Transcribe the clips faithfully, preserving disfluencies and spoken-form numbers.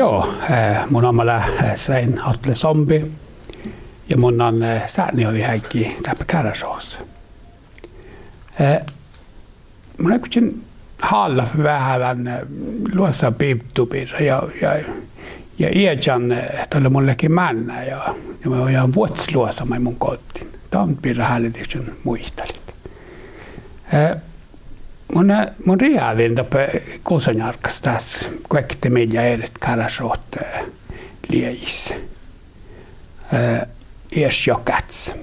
Juo, eh, mu namma lea, eh, Svein Atle Somby ja mun lean, eh, sátnejođiheaddji dáppe Kárášjogas. Eh, mun áiggošin hálat veahá dan, eh, luosa bivdu birra ja, ja, ja iežan, eh, dalle mun ledjen mánná ja, ja mun, ja vuosttaš luosa maid mun goddin. Dan birra háliidivččen muitalit. Eh, mun, eh, mun riađin doppe Gusenjárggas dás guokte miljja eret Kárášjoga, eh, lieggis, eh, iešjokkáttis.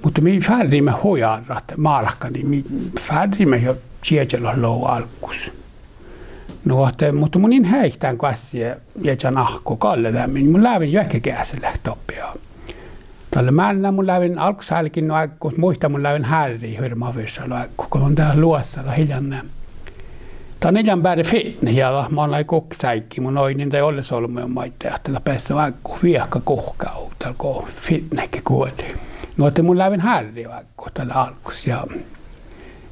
Muhto mii fárriimet hui árrat márkanii, mii fárriimet juo čiežalogi logu álggus. Nu ahte, muhto mun in heitán goassege iežan áhku galledeamen, mun lávejin juohke geasi leat doppe ja dalle mánná mun lávejin álggus álgin nu áiggut, muittán mun lávejin hárrii hirbmat viššalu áiggut go don dat luossa dat ii lean, dat ii lean beare fitnet ja dat manai guhkes áiggi, mun oidnen daid ollesolbmuide maiddái ahte dat beassá áiggut viehkat guhká ovdal go fitnetge guoli. Nu ahte mun lávejin hárrii áiggut dalle álggus ja,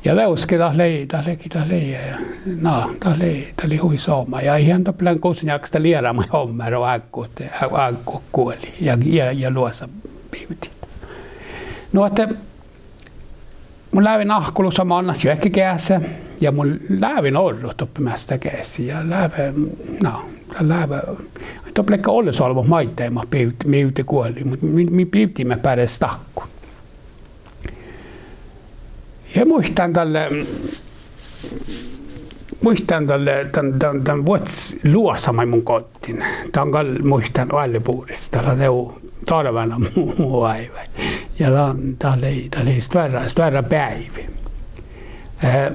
ja dieđusge dat lei, dat lei, dat lei, eh, na, dat lei, dat lei hui somá ja ii han doppe lean Gusenjárggas dat eará maid ommár go áiggut, á-, áiggut guoli ja, ja, ja luosa bivdit. Nu ahte mun lávejin áhku lusa mannat juohke geasi ja mun lávejin orrut doppe measta geasi ja láve, na, dat láve, doppe ledje ollesolbmot maiddái mat bivd-, bivde guoli, muhto mii, mii bivdiimet beare stákkun. Ja muittán dalle, muittán dalle dan, dan, dan vuosttaš luosa maid mun goddin. Dan gal muittán oalle bures, dat lea dego darvánan mu, mu oaivái. Ja dan, dat lei, dat lei stuorra, stuorra beaivi. Eh,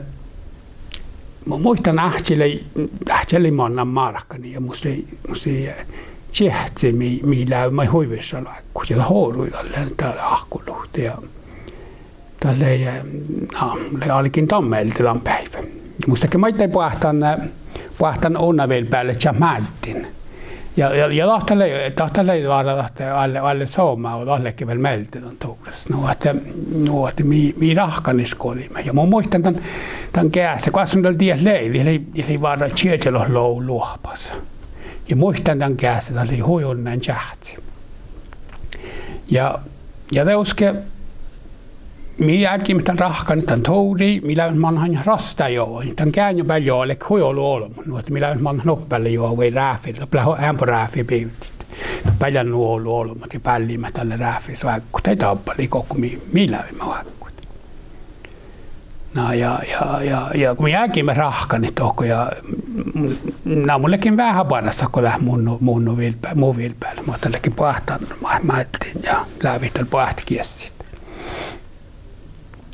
mun muittán áhčči lei, áhčči lei mannan márkanii ja mus lei, mus lei, eh, čeahci mii, mii lávejit maid hui viššalu áiggut ja dat orui dalle, dalle áhkuluhtte ja dat lei, eh, na, lei álgin dan mielde dan beaivvi. Mus ledje maiddái boahtán, eh, boahtán unna vilbealit čáhmádin. Ja, ja, ja dat lei, dat lei várra dat oalle, oalle somá go dat ledje vel mielde dan duvrras. Nu ahte, nu ahte mii, mii ráhkanišgođiimet ja mun muittán dan, dan geasi goas son dal diet lei, dat lei, dat lei várra čiežalogi logu loahpas. Ja muittán dan geasi, dat lei hui unnán čáhci. Ja, ja dieđusge mii álggiimet dan ráhkadit dan tuvrii, mii lávemet mannat ain rastá jođa, dan geainna beal jođa ledje hui olu olbmot, nu ahte mii lávemet mannat nuppe bealle jođa vai ráfi, doppe lea eambbo ráfi bivdit. Doppe lea nu olu olbmot ja bálliimet dalle ráfis oaggut, daid dábbalit gokko mii, mii lávemet oaggut. Na ja, ja, ja, ja go mii álggiimet ráhkadit dohko ja, mm, na mun ledjen veahá boarrásat go dat mu, mu vilbe-, mu vilbealit, muhto ledje boahtán ma-, máddin ja lávejit dal boahtit geassit.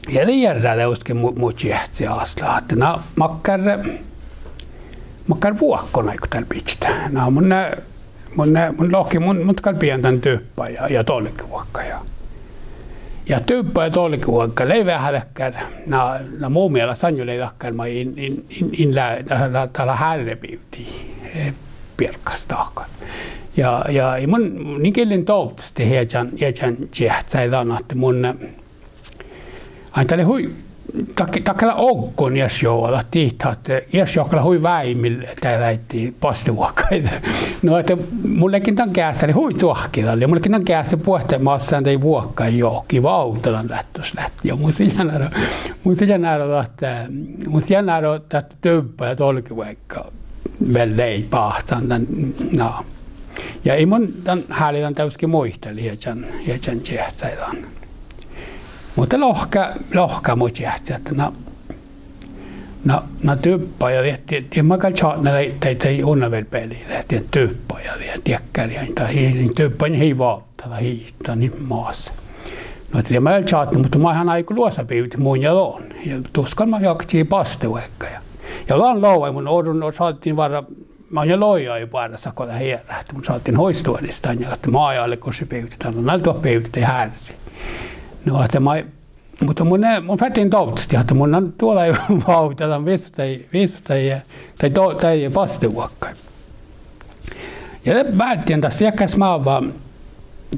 Ja de earrá dieđusge mu, mu čeahci Ásla ahte na makkár, makkár vuokon áiggut dal bidjat. Na mun, mun, mun lohken, mun, mun gal bijan dan duppa ja, ja dolgevuogga ja. Ja duppa ja dolgevuogga lei veahá dakkár, na, na mu mielas ain lei dakkár maid in, in, in, in lea, dat, dat, dat lea hárre bivdii, eh, bierggas dahkat. Ja, ja, ja mun, mun in gillin dovddastit iežan, iežan čeahcái dan ahte mun, ain dat lei hui, dat, dat lea oggon ieš joga, dat dihte ahte ieš joga lea hui váimil dieđusge bastevuohkaide. Nu ahte mun ledjen dan geasi, dat lei hui cuohkki dalle, ja mun ledjen dan geasi buot massán daid vuokkaid johkii, vávdda dan leat, dat leat. Ja mus ii lean árra, mus ii lean árra dat, mus ii lean árra dat duppa ja dolgevuogga vel lei báhcán dan, na. Ja ii mun dan háliidan dieđusge muitalit iežan, iežan čeahcái dan. Muhto lohká, lohká mu čeahci ahte na, na, na duppa ja diet, diet, diet maid gal čadne daid, daid, daid unna vilbealiid, diet duppa ja diet diekkár ja dat ii, duppa ii vávdda, dat ii, dat ii mas. Nu ahte diet maid gal čadne, muhto maid han áigu luosa bivdit mun ja don. Ja dus gal maid jogaččii bastevuogga ja. Ja dan logai mun orun, šaddin várra, maid ja logai boarrásat go dat eará, ahte mun šaddin hui stuoris dan ja ahte maid álggošii bivdit dan, na duot bivdit daid hárrii. Nu ahte maid, muhto mun, mun ferten dovddastit ahte mun lean duođai vávdda dan visot daid, visot daid, daid do-, daid bastevuohkaid. Ja de váldin, das lei dakkár smávva,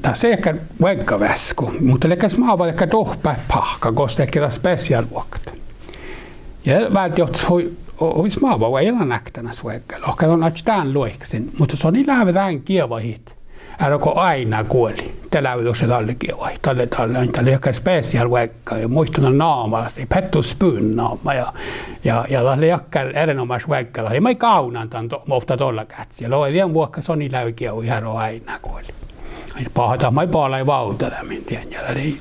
das lei dakkár vuoggaveaska, muhto lei dakkár smávva, dakkár duhppát pahka gos ledje dat spesiálvuohkat. Ja de váldin oktii hui, hui smávva, vuoi, ii lean ektanaš vuoigga. Lohká don oaččut dán luoikasin, muhto son ii láve dán geavahit eará go oaidná guoli. De láve dušše dalle geavahit. Dalle, dalle, dalle jakkár spesiál vuoigga ja muittán dan namalassii, Pettus Spoon namma ja, ja, ja dat lei jakkár erenoamáš vuoigga, dat lei maid gávdnan dan do-, ovtta dollagáttis. Ja lea dien vuokka son ii láve geavahit eará oaidná guoli. Ai, baha dat maid balai vávdda dan min dien ja dat lei,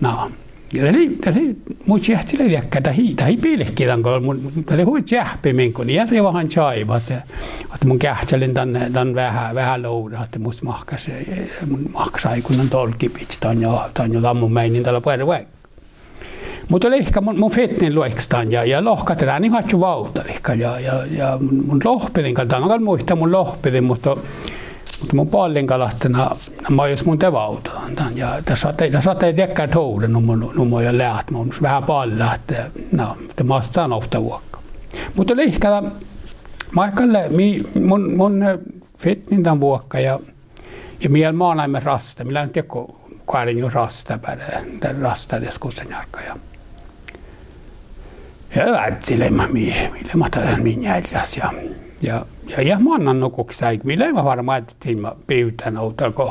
na, ja dat lei, dat lei, mu čeahci lei dakkár, dat ii, dat ii bilki dan go mun, dat lei hui čeahppi min go earret veaháš čáivat ahte, ahte mun geahččalin dan, dan veahá, veahá luvrra ahte mus mahkáš, mun mahkáš áiggun dan dolgibidjat dan ja, dan ja dan mun meinin dalle buorre vuoigga. Muhto lihkká mun, mun fitnen luoikkis dan ja, ja lohká ahte dán ii oaččo vávdda lihkká ja, ja, ja mun, mun lohpidan gal dan, gal muittán mun lohpidan, muhto, muhto mun ballin gal ahte na, na maid jus mun de vávddan dan ja dat šattai, dat šattai dakkár tuvre nu mo, nu mo ja leat, mun veahá ballán ahte, na, de mas dán ovtta vuokka. Muhto lihkká dat, maid gal lea, mii, mun, mun, eh, fitnen dan vuokka ja, ja mii manaimet rasta, mii leimmet diekko goarnjui rasta beare, de rasta dies gussanjárgga ja, ja vázzi leimmet mii, mii leimmet dat mii njealjás ja, ja, ja, ja mannan nu guhkes áigge, mii leimmet várra moadde diŋgga bivdán ovdal go,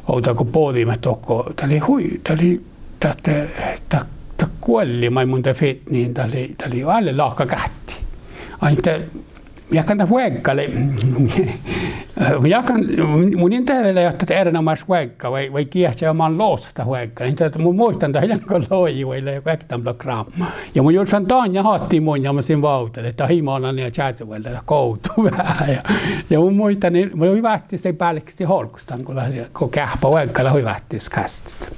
ovdal go bođiimet dohko, dat lei hui, dat lei, dat, dat, dat guolli maid mun de fitnen, dat lei, dat lei álo láhkai gáttii. Ainge, jáhkán dat vuoigga lei, jáhkán, mun in dieđe lei ahte dat erenoamáš vuoigga vai, vai geahča man lossat dat vuoigga, in dieđe, mun muittán dat ii lean gal logi vai lei ektán blokráma. Ja mun jurddašan dan ja hattin munnje ja mun sin vávddan ahte dat ii mannan ja čázevuođa dat govdu veahá ja, ja mun muittán, mun hui váttis bálkestin olggos dan go dat, go geahppa vuoigga dat hui váttis kasttit.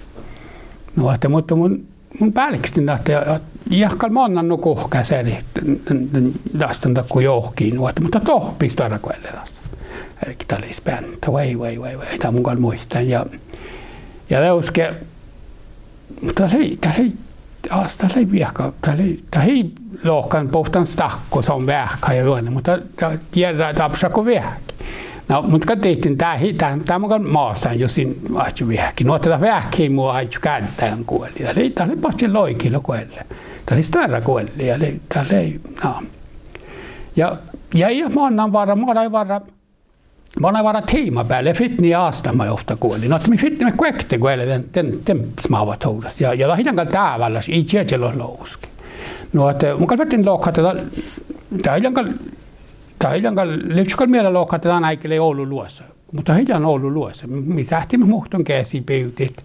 Nu ahte, muhto mun mun bálkestin ahte, ahte jáhkán mannan nu guhkes earret, dan, dan, dan, dastan dakko johkii nu ahte, muhto dohko stuorra guolli das. Earret dat lei speanta, vuoi, vuoi, vuoi, vuoi, dat mun gal muittán ja, ja dieđusge, muhto dat lei, dat lei, as dat lei viehka, dat lei, dat ii lohkan bohtan stákko son veahkehit ja duonne, muhto dat jearrá dárbbaša go veahki. Na, mun gal dihten dat ii, dat, dat mun gal masán jus in oaččo veahki. Nu ahte dat veahkehii mu oaččo gáddán guoli. Dat lei, dat lei badjel loigila guolle. Dat lei stuorra guolli ja lei, dat lei, na. Ja, ja ii mannan várra, manai várra, manai várra timabeale, fitnii Ástat maid ovtta guoli. Nu ahte mii fitniimet guokte guoli dan, dan, dan smáva tuvrras. Ja, ja dat ii lean gal dábálaš, ii čieža logu loguske. Nu ahte mun gal ferten lohkat ahte dat, dat ii lean gal, dat ii lean gal, livččii gal miella lohkat ahte dan áigge lei olu luosa. Muhto dat ii lean olu luosa. Mii sáhtiimet muhtun geasi bivdit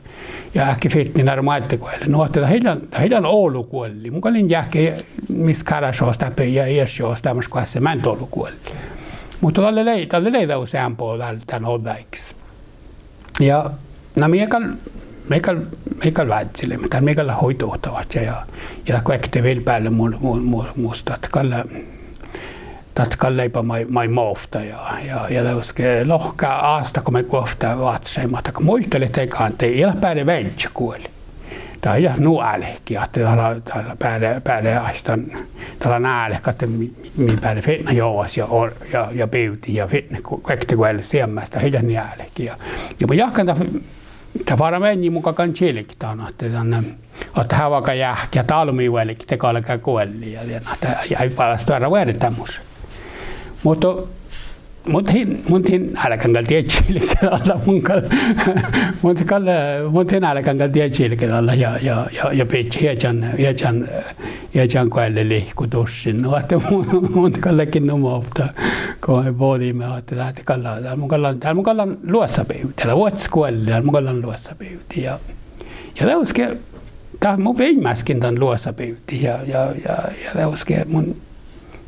ja eahkes fitniimet moadde guoli. Nu ahte dat ii lean, dat ii lean olu guolli. Mun gal in jáhke mis Kárášjogas dáppe ja iešjogas leamaš goassege maid olu guolli. Muhto dalle lei, dalle lei dieđus eambbo dál dan ođđa áiggis. Ja na mii gal, mii gal, mii gal vázzeleimmet dál, mii gal hui duhtavačča ja, ja dat guokte vilbeale mu, mu, mu, mus dat gal, dat gal lei ba maid, maid movtta ja, ja, ja dieđusge lohká Ástat go mii guovttii váccašeimmet, dat go muitalit dego ahte ii leat beare viežžat guoli. Dat ii leat nu álki ahte dat lea, dat lea beare, beare aistan, dat lea nu álki ahte mii, mii beare fitnat jogas ja, ja, ja bivdit ja fitnat gu-, guokte guoli seammás, dat ii leat nu álki ja, ja mun jáhkán dat, dat várra vieŋŋi mun galggan čilget dan ahte dan, ahte hávaga jáhkki, ahte dál mii vuolgit de galgá guolli ja dien ahte, ja ii bala stuorra vuordámuša. Muhto mun dien, mun dien álgán gal die čilget dalle, mun gal, mun gal, mun dien álgán gal die čilget dalle ja, ja, ja, ja bidjen iežan, iežan, iežan guollelihku duššin. Nu ahte mun, mun gal ledjen nu mo ovtta go bođiimet ahte dat gal, dál mun galgan, dál mun galgan luossabivdii, dat lea vuosttaš guolli, dál mun galgan luossabivdii ja, ja dieđusge dat mun viimáskin dan luossabivdii ja, ja, ja, ja dieđusge mun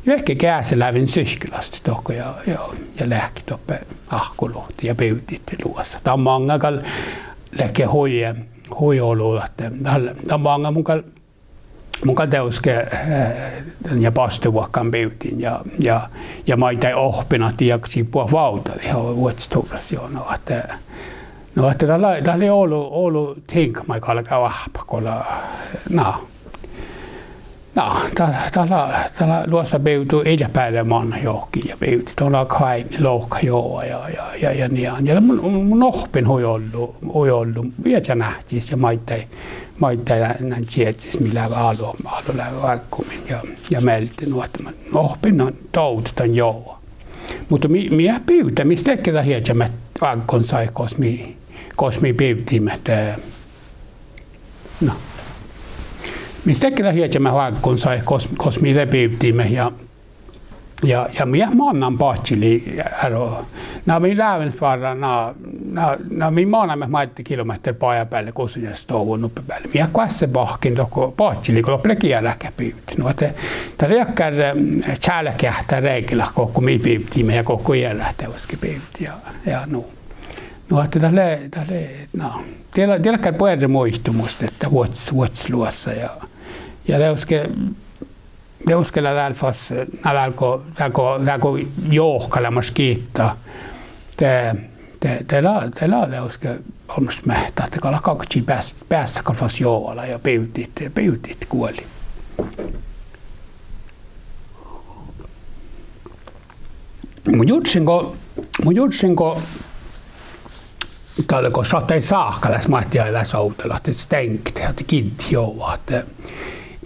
juohke geasi lávejin sihkkelastit dohko ja, ja, ja leahkit doppe áhku luhtte ja bivdit luosa. Dan maŋŋá gal ledje hui, hui olu ahte, dál, dan maŋŋá mun gal, mun gal dieđusge, eh, ja bastuvuohkan bivdin ja, ja, ja maiddái ohppen ahte jakčii buot vávdadit vuosttaš tuvrras juo, nu ahte, nu ahte dat lei, dat lei olu, olu diŋggat maid galgá oahppat go lea, na. Na, dat, dat lea, dat lea luosa bivdu ii leat beare mannat johkii ja bivdit, don lea gal ain lohkat joga ja, ja, ja, ja nie. Ja mun, mun ohppen hui ollu, hui ollu viežan áhčis ja maiddái, maiddái dan čiežis mii leat álo, álo leat vággumin ja, ja mielde nu ahte mun ohppen dan dovdet dan joga. Muhto mii, mii eat bivde, mis ledje dat iežamet vággonsaid gos mii, gos mii bivdiimet, eh, na, mis ledje dat iežamet vággonsaid gos, gos mii de bivdiimet ja, ja, ja mii eat mannan badjelii árru. Na mii láveimmet várra, na, na, na mii manaimet moadde kilomehtera bajábealde gussenearsstohta nuppe beale. Mii eat goassege bahkin dohko badjelii go doppe lea gearát geat bivdet. Nu ahte dat lea dakkár, eh, čálkeahttá regelat gokko mii bivdiimet ja gokko earát dieđusge bivdii ja, ja nu. Nu ahte dat lea, dat lea, na, die lea, die lea dakkár buorre muitumus ahte vuos, vuos luossa ja, ja dieđusge, dieđusge lea dál fas, na dál go, dál go, dál go johkaleamaš gitta, de, de, de lea, de lea dieđusge olmmoš mehtet ahte gal galggašii beas-, beassat gal fas jođale ja bivdit, bivdit guoli. Mun jurddašin go, mun jurddašin go, dalle go šattai sáhka das máhtii das ovdal ahte stengtet, ahte giddit joga ahte,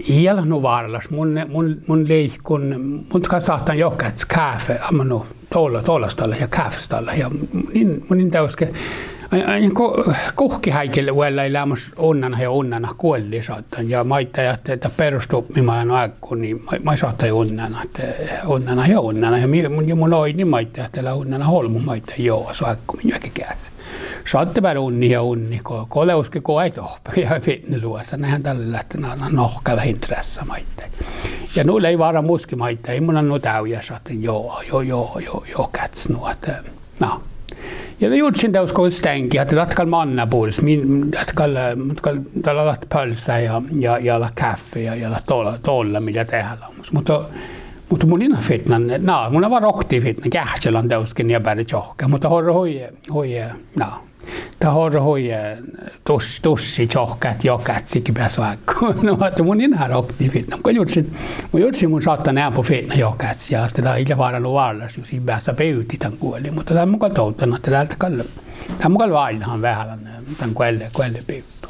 ii leat nu váralaš, mun, mun, mun liikon, mun gal sáhtán johkahit káfe, amma nu, dola-, dolastallat ja káfestallat ja mun in, mun in dieđusge, a-, a-, go-, guhkit áiggi vuollái leamaš unnánat ja unnánat guolli šaddan ja maiddái ahte dat beroštupmi maid lea nu ággun, maid, maid šattai unnánat, unnánat ja unnánat ja mii, mun, ja mun oidnen maiddái ahte lea unnánat olbmot maiddái jogas ággumin juohke geasi. Šadde beare unnit ja unnit go, go dieđusge go ain dohppe ja fitne luosa, nehan dalle leat na, na nohkkadat interessa maiddái. Ja nu lei várra musge maiddái, ii mun lean nu dávjá šat jo, jo, jo, jo, johkahit nu ahte, na. Ja de jurddašin dieđusge go stengii ahte dat gal manná bures, min, dat gal, muhto gal dat lea dat pölsá ja, ja, ja dat káffe ja, ja dat dolla, dolla mii lea deháleamos. Muhto, muhto mun in lean fitnan, na, mun lean várra oktii fitnan, geahččalan dieđusge nie beare čohkkát, muhto orru hui, hui, na. Dat orru hui, eh, duš-, dušše čohkkát johkahit sihke beassá vággu. Nu ahte mun in lean oktii fitnan. Go jurddašin, mun jurddašin mun šattan eambbo fitnat johkahit ja ahte dat ii leat várra nu váralaš jus ii beasa bivdit dan guoli. Muhto dat mun gal dovddan ahte dat gal, dat mun gal váillat veahá dan, dan guolle, guollebivddu.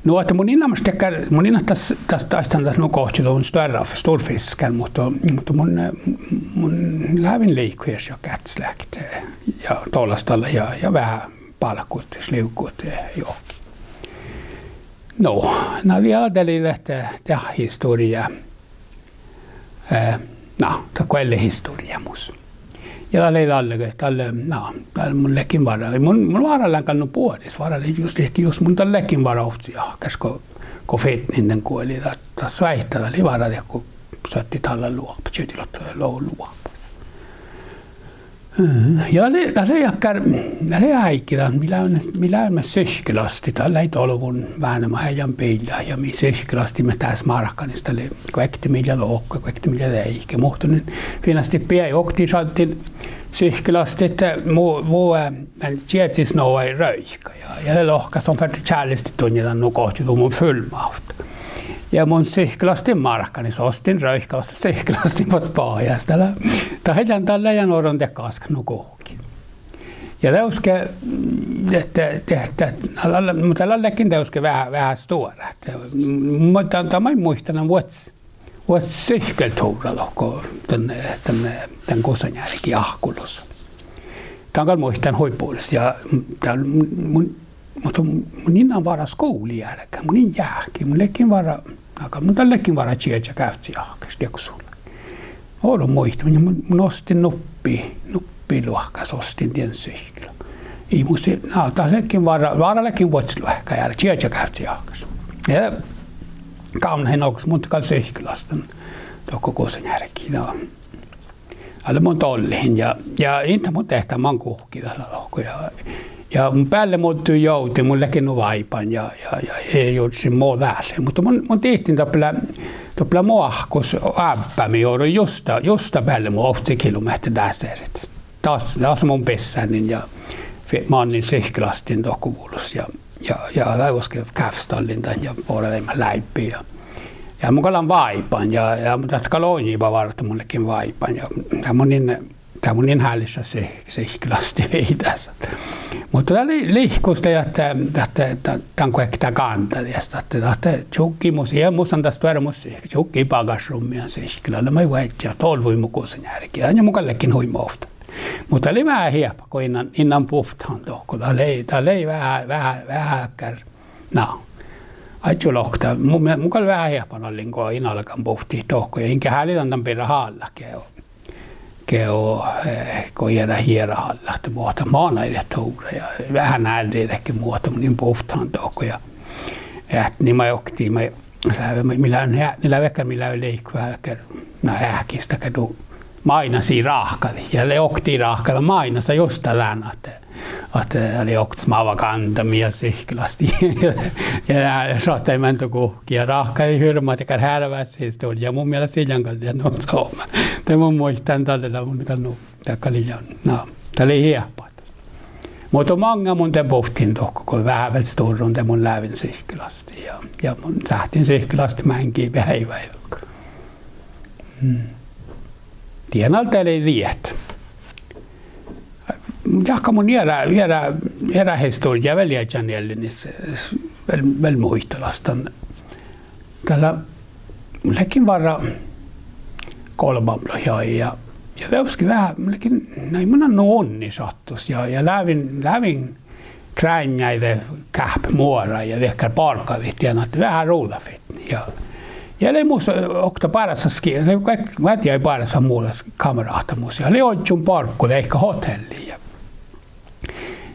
Nu ahte mun in leamaš dakkár, mun in leat das, das, das dan dat nu gohčoduvvon stuorra, storfiskár, muhto, muhto mun, mun lávejin liikot ieš johkahit leahkit, eh, ja dolastallat ja, ja veahá bálkut, slivgut, eh, johkii. No, na ja dat lei dat, dat historjá. Eh, na, dat guollehistorjá mus. Ja dat lei dalle, dalle, na, dalle mun ledjen várra. Mun, mun várra lean gal nu buoris, várra lei jus, ledjen jus mun dalle ledjen várra ovcci jahkásaš go, go fitnen dan guoli, dat, dat soaittá, dat lei várra dego soaitá dallá loahpas, čiežalogi loahpas. Ja dat lei, dat lei dakkár, dat lei áigi dat, mii leimmet, mii leimmet sihkkelastit, dat lei dolvon váhnemat eai lean biilla, ja mii sihkkelastimmet dás márkanis, dat lei guokte miella dohko, guokte miella deike, muhtumin fiinastit beai oktii šadden sihkkelastit, mu, mu, eh, čiežis nogai ruoika ja, ja de lohká son ferte čálestit duinna dan nu gohčoduvvon filmma ovtta. Ja mun sihkkelastin márkanis ostin ruoika, ostin sihkkelastin fas bajás, dat lea, dat lei dan, dat lei dan orron dego gaskka nu guhkkin. Ja dieđusge, de, de, de, de, na, dat lea, muhto dat lea ledjen dieđusge veahá, veahá stuorát. Muhto dat, dat maid muittán vuos, vuos sihkkeltuvra dohko dan, dan, dan gusseneargi áhku lusa. Dan gal muittán hui bures ja dan mun, muhto mun in lean várra skuvlii álgán, mun in jáhke, mun ledjen várra, na gal mun dalle ledjen várra čieža gávcci jahkásaš, dego sullan. Orun muitamin, mun, mun ostin nuppi, nuppi luohkás ostin dien sihkkela. Ii mus, na dat ledjen várra, várra ledjen vuosttaš luohkái, ja čieža gávcci jahkásaš. Ja gávdnahin oktos mun gal sihkkelastan dohko gusseneargii, na. Ale mun dollehin ja, ja in dat mun dehtán, man guhkkin dat lea dohko ja, ja mun beallemuddui jovden, mun ledjen nu váiban ja, ja, ja ii jurddašin mo dál lea. Muhto mun, mun dihten doppe lea, doppe lea moahkus ábbá mii orui justa, justa beallemuđa ovcci kilomehtera dás eret. Das, das mun bissánin ja fi-, mannin sihkkelastin dohko vulos ja, ja, ja dieđusge káfestallin dan ja boradeimmet láibbi ja Ja mun gal lean váiban ja, ja dat gal oinniba várra ahte mun ledjen váiban ja, ja mun in, de mun in hálišat sihk-, sihkkelasti viidáseamen. Muhto dat lei lihkus de ahte, ahte, ahte dan guokte gándda dies ahte, ahte čuggi mus, ja mus lean das stuorra mus sihk-, čuggi bagášerummi ja sihkkela lea maid vuodjit olvui mu gusenjárgii. Ja mun gal ledjen hui movtta. Muhto dat lei veahá eahpa go in lean, in lean buvttihan dohko. Dat lei, dat lei veahá, veahá, veahá dakkár, na, aiddo lohká. Mun, mun gal veahá eahpan ollin go in álgán buvttit dohko. Ja inge háliidan dan birra hállat ge-, ge-, eh, go eará, eará hállat ahte mo-, dat manai diet tuvrra ja veahá nárrejit ge mo-, ahte mun in buvttihan dohko ja eatni maid oktii maid lávii, mii, mii lávii, eatni lávii dakkár, mii lávii liikot veahá dakkár, na, eahkis dakkár du-, mainna sii ráhkadit. Ja lei oktii ráhkadan mainnasa just dán ahte, ahte dat lei oktii smávva gándda mii sihkkelasti. Ja, ja šattai meantuguhkki ja ráhkadit hirbmat dakkár hearváshistorjjá. Mu mielas ii lean gal diet nu somá. De mun muittán dalle, lea mun gal nu, dat gal lei, na, dat lei eahpát. Muhto maŋŋá mun de buvttiin dohko go veahá vel stuorrun de mun lávejin sihkkelasti ja, ja mun sáhttin sihkkelasti máŋgii beaivái. Mm. Dien alde lei diet. Jáhkán mun eará, eará, eará historjjá vel iežan eallimis, vel, vel muitalan dan. Dalle mun ledjen várra golbmablođii ja, ja dieđusge veahá, mun ledjen, na, mun lean nu unni šattos ja, ja lávejin, lávejin gránnjái de káhpet muora ja dakkár bargadit dien ahte veahá ruđafitne ja, ja lei mus okta bárasas ski-, lei guokte, vádjái bárasat muđas kamaráhta mus ja lei ožžon barggu deike hoteallii ja,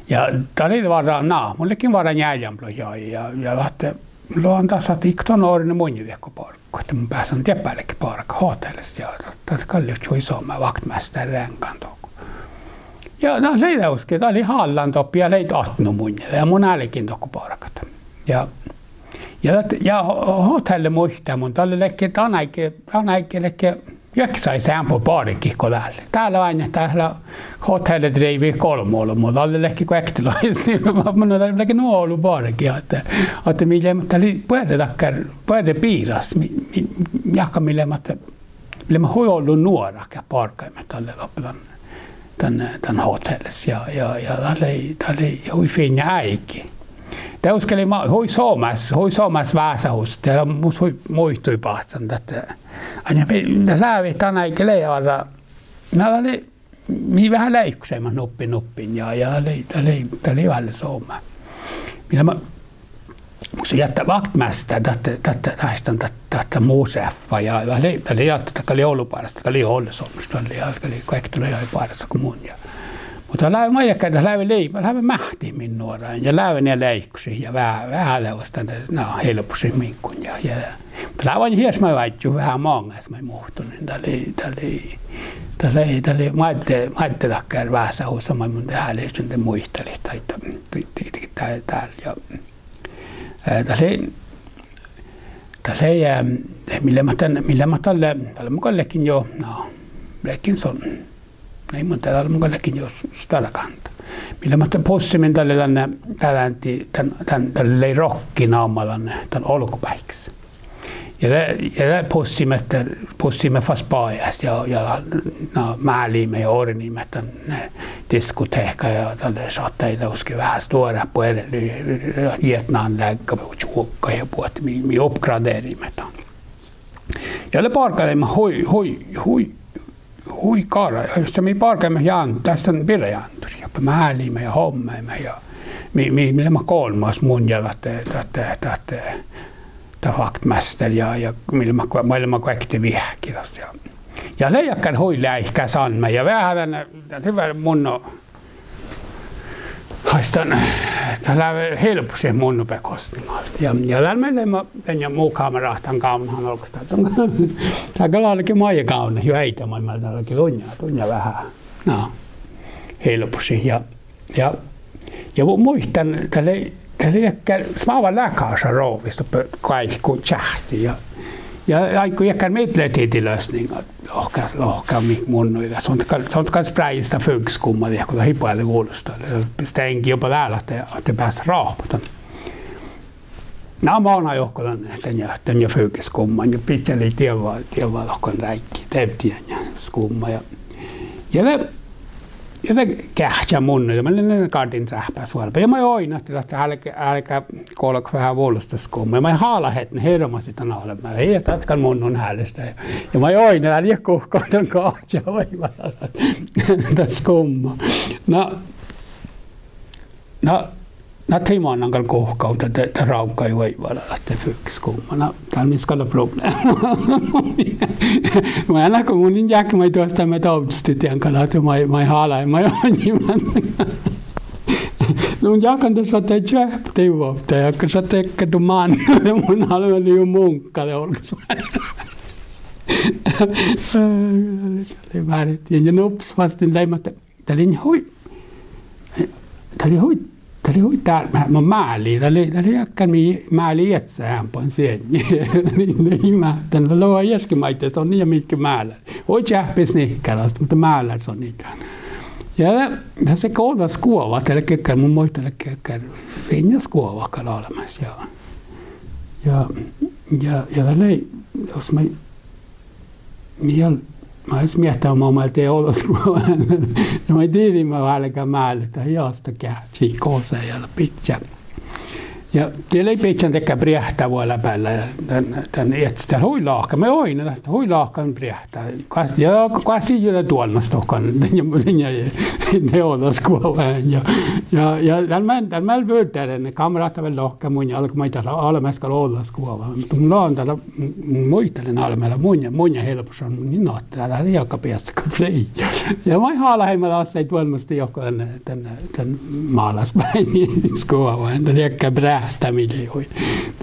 ja dat lei várra, na, mun ledjen várra njealljelogi ja, ja ahte, logan das ahte iigo don orrut munnje diekko barggu ahte mun beasan diet bealge bargat hoteallas ja dat, dat gal lei hui somá vaktmeasttár reaŋgan dohko. Ja dat lei dieđusge, dat lei hállán doppe ja lei atnui munnje ja mun álgen dohko bargat. Ja, ja dat, ja ho-, hotealla muittán mun, dalle ledje dan áigge, dan áigge ledje juohke sajis eambbo barget go dál. Dál lea oaidnit, dat lea hotealladriivvi golbma olbmo, dalle ledje guoktelogis, mun, dat ledje nu olu barget ahte, ahte mii leimmet, dat lei buorre dakkár, buorre biras, mii, mii, jáhkán mii leimmet, mii leimmet hui ollu nuorat geat bargaimet dalle doppe dan, dan, dan hoteallas ja, ja, ja dat lei, dat lei hui fiinna áigi. Dieđusge lei ma-, hui somás, hui somás vásáhusat, de mus hui muitui báhcán dat, ain-, dat lávejit dan áigge lei várra, na, dat lei, mii veahá leikošeimmet nuppi nuppiin ja, ja dat lei, dat lei, dat lei vel somá. Mii leimmet, mus lei dat vaktmeasttár, dat, dat, dat, dat, dat mu šeffa ja dat lei, dat lei dat, dat gal lei olu báras, dat gal lei ollu somás, dat lei, dat gal lei guoktelogis bárasat go mun ja. Muhto dat lávii maid dakkár, dat lávii lei-, lávii máhttit min nuorain ja lávii nie leikošit ja veahá, veahá dieđusge dan, na, hilbošit min gun ja, ja dat lávii ieš maid oažžut veahá maŋŋá maid muhtumin. Dat lei, dat lei, dat lei, dat lei moadde, moadde dakkár vásáhusa maid mun de háliččen de muitalit daid, daid, daid, daid dál ja, eh, dat lei, dat lei, eh, mii leimmet dan, mii leimmet dalle, dalle mun gal ledjen jo, na, ledjen son, na, mun de dalle mun gal ledjen jo stuorra gánda. Mii leimmet dan bussimin dalle dan, dan, dan, dan, dalle lei rokki namma dan, dan olgobáikkis. Ja de, ja de bussiimet, bussiimet fas bajás ja, ja, na, máliimet ja orniimet dan, eh, diskotehka ja dalle šattai dieđusge veahá stuorát buorre, jietnánleagga čuohkkat ja buot mii, mii oppgraderiimet dan. Ja lea bargaimet hui, hui, hui, hui gárra, ja mii bargaimet ján-, das dan birra jándoriid, ja máliimet ja hommáimet ja mii, mii, mii leimmet golmmas, mun ja dat, dat, dat, dat vaktmeasttár ja, ja mii leimmet, mii leimmet guokte veahkki das ja. Ja lei dakkár hui leaikká sanmái ja veahá dan, dat lei vel munno, haistan, dat lávii hilbošit munno bekostninga. Ja, ja dál mii leimmet dan ja mu kamaráhtan gávdnat olggos dat, dat gal álge maid gávdnat juo eai, dat mii, mii dál álgit duinna, duinna veahá, na, hilbošit ja, ja, ja mu-, muittán, dat lei, dat lei dakkár smávva leagaša rovis doppe guoiku čáhci ja, ja áiggu dakkár midlertidig løsninga lohká, lohká mii munnui dat. Son gal, son gal spreaidnit fuggos gumma diehko dat ii boađe vulos dalle, dat stengii joba dál ahte, ahte beasat rahpat dan. Na, manai dohko dan, dan ja, dan ja fuhke skumma, ja bidjat lei dievva, dievva dohko ráiggi, devddiin ja skumma, ja, ja de, ja de geahččá munnje, ja mun lean gardiinatráhpás vuolbá. Ja moai oidnen ahte dat álgá, álgá golgat veahá vuolostat skumma. Ja moai hálat hetne hirbmadit dan albmá. Ja dat gal munnje háliidii. Ja moai oidnen, dál ii guhkká dan gahččá vuoivat dat skumma. Na, na, na, de mannan gal guhká dat, dat, dat rávgga vuoivat dat fuhke skumma. Na, dál mis gal lea probleama. Mun ean go mun in jáhke moai duostan, moai dovddestin dien gal ahte moai, moai hála, moai oidnen. Mun jáhkán dat šattai čuohppa dien vuovttii, ja šattai dakkár du mánná, mun albma lei juo muŋkka de olggos. Lei várit ja, ja nuppi fas dien leimmet ahte dat lei hui, dat lei hui, dat lei hui dál, ma, ma málii, dat lei, dat lei dakkár mii málii ieža eambbo sieŋŋi. Ii máhtán, dat lea ieške maiddái son ja mihkke málár. Hui čeahppi snikkár, muhto málár son ii. Ja dat, dat lei ođđa skuova, dat lei dakkár, mun muittán, dakkár fiinna skuova gal albmás ja, ja, ja, ja dat lei, jos moai mii, moai miehtá, moai de ođđa skuova. Ja moai diđii, moai álgá málet, dat ii oasta geahččat, gos eai leat bidjat. Ja de lei bidjan dakkár briehtá vuolábeallá, dan, dan iežas, dat hui lohká, moai oidnen dat hui lohká briehtá. Goas, ja goas ii leat duolmmas dohko, dan ja, dan ja, de ođđa skuova ja, ja, ja dál man, dál man vurderen, kameráhta vel lohká munnje, albmo dat lea albmás gal ođđa skuova. Muhto mun lean dál, mun muitalan albmá lea munnje, munnje helpošan, mun in ahte dat lei jagi beasat go fri. Ja moai hálat vel, moai das lei duolmmas dohko dan, dan, dan málasbeaivvi skuova, dat lei dakkár breahta mii lei hui.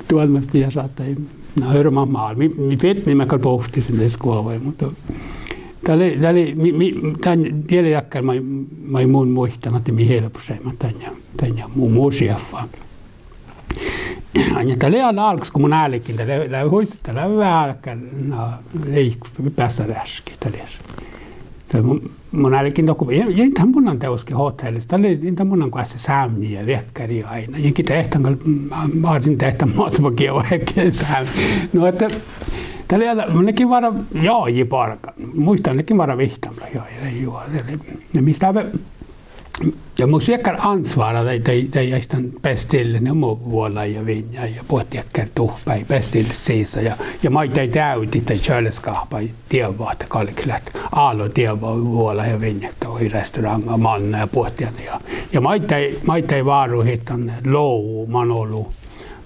Duolmmas dien šattai, na, hirbmat mál-, mii, mii fitneimet gal bohtet dan skuova, muhto dat lei, dat lei, mii, mii, dan, dat lei dakkár maid, maid mun muittán ahte mii helpošaimet dan ja, dan ja mu, mu šeaffa. Ain dat lei álggus go mun álgen, dat lei, lei hui, dat lei veaháš dakkár, na, lei beassá reaški, dat lei. Dat mun, mun álgen dohko, ja, ja in dat munnan dieđusge hoteallas, dat lei, in dat munnan goassege sávnji ja diekkár ja aidna. Ja gii dehtán gal, ma-, Márin dehtán maseba geavahedje sávnji. Nu ahte dat lei, mun ledjen várra, ja, ja bargan. Muittán, ledjen várra vihttanuppelot, ja, ja, ja, dat lei, ja mis lávii, ja mus diekkár ansvára daid, daid, daid aistan bestillet, nu mo vuola ja vinja ja buot diekkár duhpái bestillet sisa ja, ja maiddái deavdit daid čoaleskáhpaid dievva ahte galget leat álo dievva vuola ja vinja dohko restauránga manne ja buot dien ja, ja maiddái, maiddái váruhit dan logu man olu,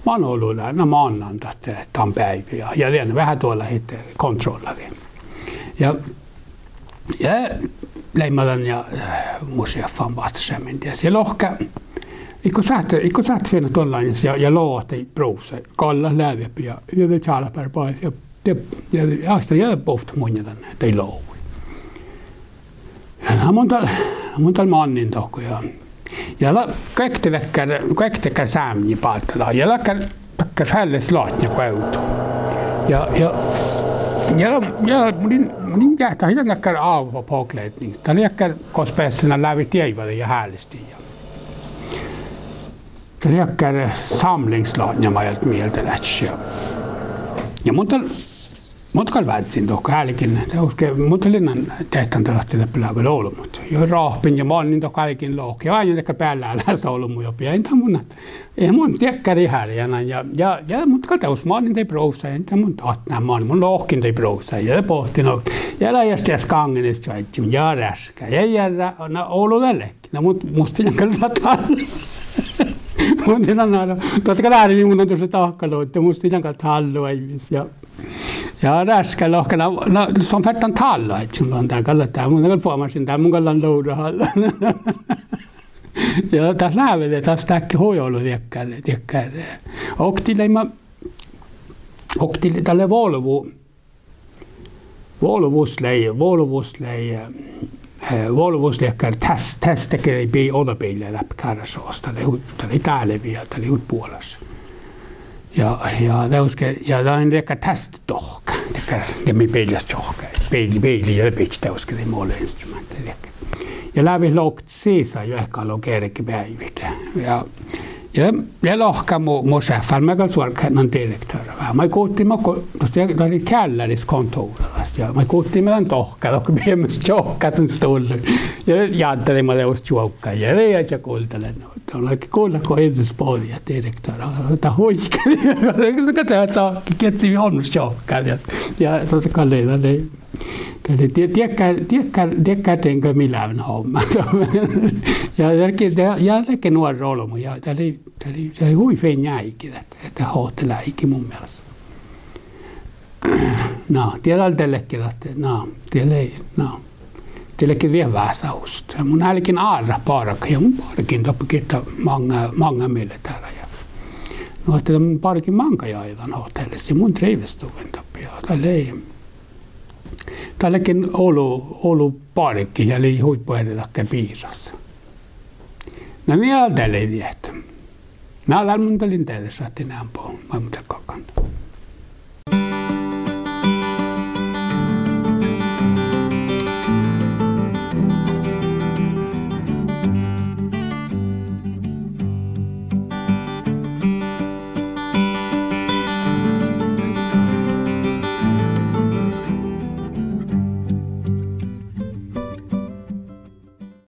man olu lea, na, mannan dat, dan beaivvi ja, ja dien veahá doalahit kontrolladit. Ja, ja leimmet dan ja, eh, mu šeaffa báhtášeamen dies ja lohká: It go sáhte, it go sáhte fiinna duon lánnjas ja, ja logat daid bruvsaid, gallat leat ja, ja de čálbáret baet ja, ja, ja, ja, ja bohtet munnje dan daid loguid. Ja mun dal, mun dal mannin dohko ja, ja lea guokte dakkár, guokte dakkár sávnji bálddalii ja dakkár, dakkár fealles latnjaguovdu. Ja, ja, ja, ja mun in, mun in geahččá, dat lei dakkár ávva påklädning, dat lei dakkár gos beassá lávejit dieivat ja hálištit ja dat lei dakkár samlingslatnja mat mii, mii dehe leat ja, ja mun dal, mun gal vázzen dohko, álgen dieđusge, mun dal in dehtán dal ahte doppe lea vel olbmot ja rahpen ja mannin dohko, álgen lohkat ja oaidnán dakkár beallálás olbmuid doppe ja in dat mun, in mun diekkár ihálii ja, ja, ja mun gal dieđus mannin daid bruvsaid, in dat mun dat, na, man, mun lohken daid bruvsaid ja bohten, no, ja lea ieš dies gaŋŋenes čuožžu ja reaška ja, ja, na, olu dat ledje. Na mun, mus dieđán gal dat hálle. Mun dieđán gal, dat gal árvi, mun lean dušše dahkaluotta, mus dieđán gal dat hálle oaivvis ja, ja reaška lohká, na, na son ferten dál oažžun, lean dán gal, dat mun gal fuomášin dán, mun gal lean luvra hálle. Ja dat lávii, das ledje hui olu diekkár, diekkár. Oktii leimmet, oktii, dat lei Volvo, Volvos lei, Volvos lei, eh, Volvos lei dakkár tes-, testege bi-, ođđa biillaid dáppe garrašohas, dat lei hui-, dat lei dálvi ja dat lei hui buolaš. Ja, ja dieđusge, ja dat lei dakkár testdohká, dakkár, de mii biillaš čohkkát, biil-, biillaid ja de bidjat dieđusge de måleinstrumentet dakkár. Ja lávejit lohkat sisa juo, gal lea gergebeaivvi. Ja, Ja, ja lohká mu, mu šeffa, gal suorgga dan direktøra veahá. Moai guttiimet go, dat, dat lei kjealláris kontora das, ja moai guttiimet dan dohká dohko biebmus čohkkát dan stullui. Ja jáddádii moai dieđus čuovgga ja de ieža guldalean. Dat lei gullat go iđđes bođii, direktøra dat huikadii. Gal de cahkkii gieđđe olmmoš čohkkát ja, ja dat gal lei, dat lei, dat lei die-, diekkár, diekkár, diekkár dego mii leat hommá. Ja dat ge-, de-, ja ledje nuorra olbmot ja dat lei, dat lei, dat lei hui fin áigi dat, dat hohtalláigi mu mielas. Na, die dal de ledje dat, na, die lei, na, die ledje diet vásáhusat. Ja mun álgen árrat bargat ja mun bargen doppe gitta maŋŋá, maŋŋá militehra ja, nu ahte mun bargen máŋga jagi dan hohtallas ja mun trivestuin doppe ja dat lei, dat ledje olu, olu barget ja lei hui buorre dakkár biras. Na mii dal de lei diet. Na dál mun dal in dieđe šat eambbo maid mun dego.